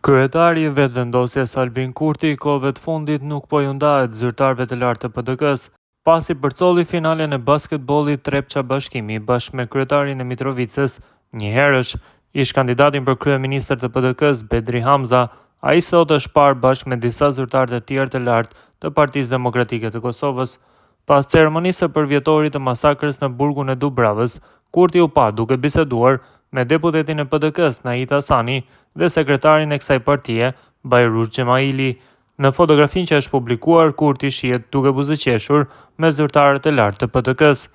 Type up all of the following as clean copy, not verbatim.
Kryetari i Vetëvendosjes Albin Kurti kohëve të fundit nuk po ju ndahet zyrtarëve të lartë të PDK-së, pasi përcolli finalen e basketbollit Trepça Bashkimi bashkë me kryetarin e Mitrovicës, njëherësh, ish-kandidatin për kryeministër të PDK-së Bedri Hamza, ai sot është parë bashkë me disa zyrtarë të tjerë të lartë të Partisë Demokratike të Kosovës. Pas ceremonisë së përvjetorit të masakrës në burgun e Dubravës, Kurti u pa duke biseduar me deputetin e PDK-së, Nait Hasani dhe sekretarin e kësaj partie, Bajrush Xhemaili. Në fotografinë që është publikuar, Kurti shihet duke buzëqeshur me zyrtarët e lartë të PDK-së.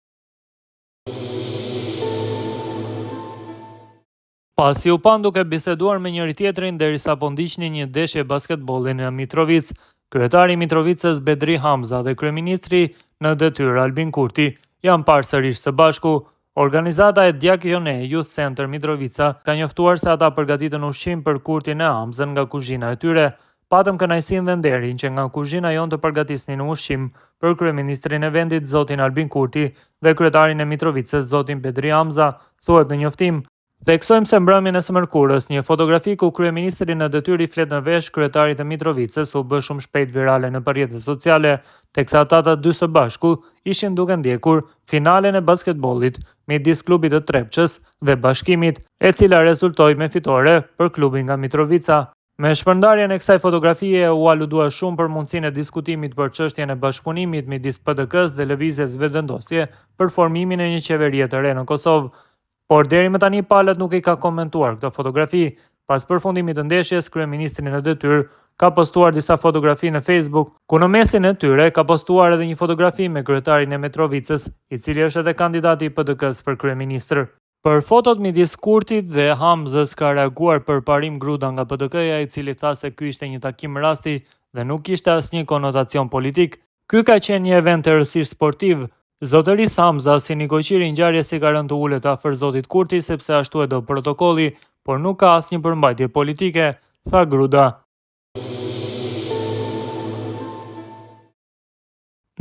Pasi u panë duke biseduar me njëri-tjetrin derisa po ndiqnin një ndeshje basketbolli në Mitrovicë, kryetari i Mitrovicës Bedri Hamza dhe kryeministri në detyrë Albin Kurti janë parë sërish së bashku. Organizata e Djakjone Youth Center Mitrovica ka njoftuar se ata përgatitën ushqim për Kurtin e Hamzën nga kuzhina e tyre. Patëm kënaqësinë dhe nderin që nga kuzhina jonë të përgatisnin ushqim për kryeministrin e vendit, zotin Albin Kurti dhe kryetarin e Mitrovicës, zotin Bedri Hamza, thuhet në njoftim. Theksojmë se mbrëmjen e së mërkurës, një fotografi ku kryeministri në detyrë i flet në vesh kryetarit të Mitrovicës u bë shumë shpejt virale nëpër rrjetet sociale, teksa ata të dy së bashku ishin duke ndjekur finalen e basketbollit midis klubit të Trepçës dhe Bashkimit, e cila rezultoi me fitore për klubin nga Mitrovica. Me shpërndarjen e kësaj fotografie u aludua shumë për mundësinë e diskutimit për çështjen e bashkëpunimit midis PDK-së dhe Lëvizjes Vetëvendosje për formimin e një qeverie të re në Kosovë. Por deri më tani palët nuk i ka komentuar këto fotografi. Pas përfundimit të ndeshjes, kryeministri në detyrë ka postuar disa fotografi në Facebook, ku në mesin e tyre ka postuar edhe një fotografi me kryetarin e Mitrovicës, i cili është edhe kandidati i PDK-së për kryeministër. Për fotot midis Kurtit dhe Hamzës ka reaguar Përparim Gruda nga PDK-ja, i cili tha se ky ishte një takim rasti dhe nuk kishte asnjë konotacion politik. Ky ka qenë një event tërësisht sportiv. Zotërisë Hamza, si nikoqir i ngjarjes i ka rënë të ulet afër zotit Kurti sepse ashtu e do protokolli, por nuk ka asnjë përmbajtje politike, tha Gruda.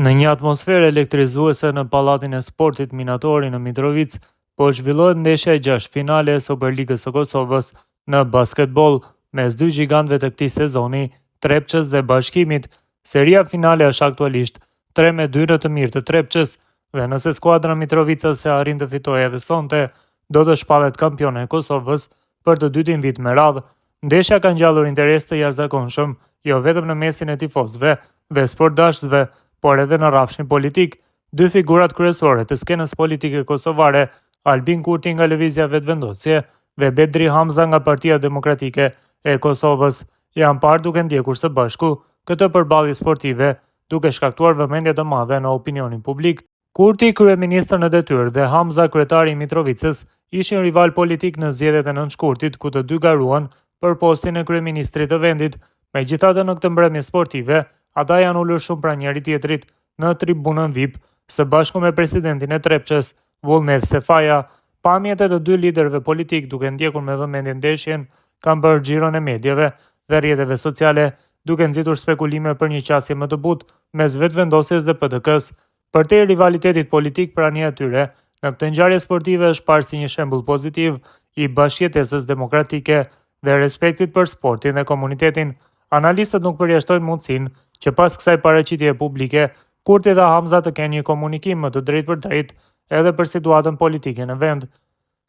Në një atmosferë elektrizuese në Pallatin e Sportit Minatori në Mitrovicë, po zhvillohet ndeshja e gjashtë finale e Superligës së Kosovës në basketboll mes dy gjigantëve të këtij sezoni, Trepçës dhe Bashkimit. Seria finale është aktualisht 3 me 2 në të mirë të Trepçës dhe nëse skuadra mitrovicase arrin të fitojë edhe sonte, do të shpallet kampione e Kosovës për të dytin vit me radhë. Ndeshja ka ngjallur interes të jashtëzakonshëm, jo vetëm në mesin e tifozëve dhe sportdashësve, por edhe në rrafshin politik. Dy figurat kryesore të skenës politike kosovare, Albin Kurti nga Lëvizja Vetëvendosje dhe Bedri Hamza nga Partia Demokratike e Kosovës, janë parë duke ndjekur së bashku këtë përballje sportive, duke shkaktuar vëmendje të madhe në opinionin publik. Kurti, kryeministër në detyrë, dhe Hamza, kryetari i Mitrovicës, ishin rival politik në zgjedhjet e 9 shkurtit, ku të dy garuan për postin e kryeministrit të vendit. Megjithatë në këtë mbrëmje sportive, ata janë ulur shumë pranë njëri tjetrit në tribunën VIP, së bashku me presidentin e Trepçës, Vullnet Sefaja. Pamjet e të dy liderëve politik duke ndjekur me vëmendje ndeshjen kanë bërë xhiron e mediave dhe rrjeteve sociale, duke nxitur spekulime për një qasje më të butë mes Vetëvendosjes dhe PDK-së. Përtej rivalitetit politik, prania e tyre në këtë ngjarje sportive është parë si një shembull pozitiv i bashkëjetesës demokratike dhe respektit për sportin dhe komunitetin. Analistët nuk përjashtojnë mundësinë që pas kësaj paraqitjeje publike, Kurti dhe Hamza të kenë një komunikim më të drejtpërdrejtë edhe për situatën politike në vend.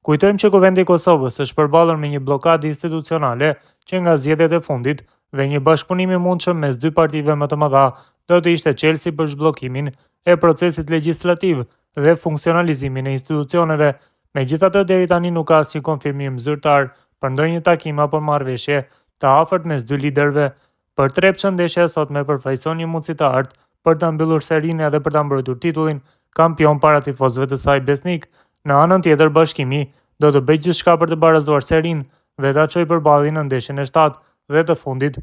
Kujtojmë që Kuvendi i Kosovës është përballur me një bllokadë institucionale që nga zgjedhjet e fundit dhe një bashkëpunim i mundshëm mes dy partive më të mëdha do të ishte çelësi për zhbllokimin e procesit legjislativ dhe funksionalizimin e institucioneve. Megjithatë, deri tani nuk ka asnjë konfirmim zyrtar për ndonjë takim apo marrëveshje të afërt mes dy liderëve. Për Trepçën ndeshja e sotme përfaqëson një mundësi të artë për ta mbyllur serinë edhe për ta mbrojtur titullin kampion para tifozëve të saj besnik. Në anën tjetër, Bashkimi do të bëjë gjithçka për të barazuar serinë dhe ta çojë përballjen në ndeshjen e shtatë dhe të fundit.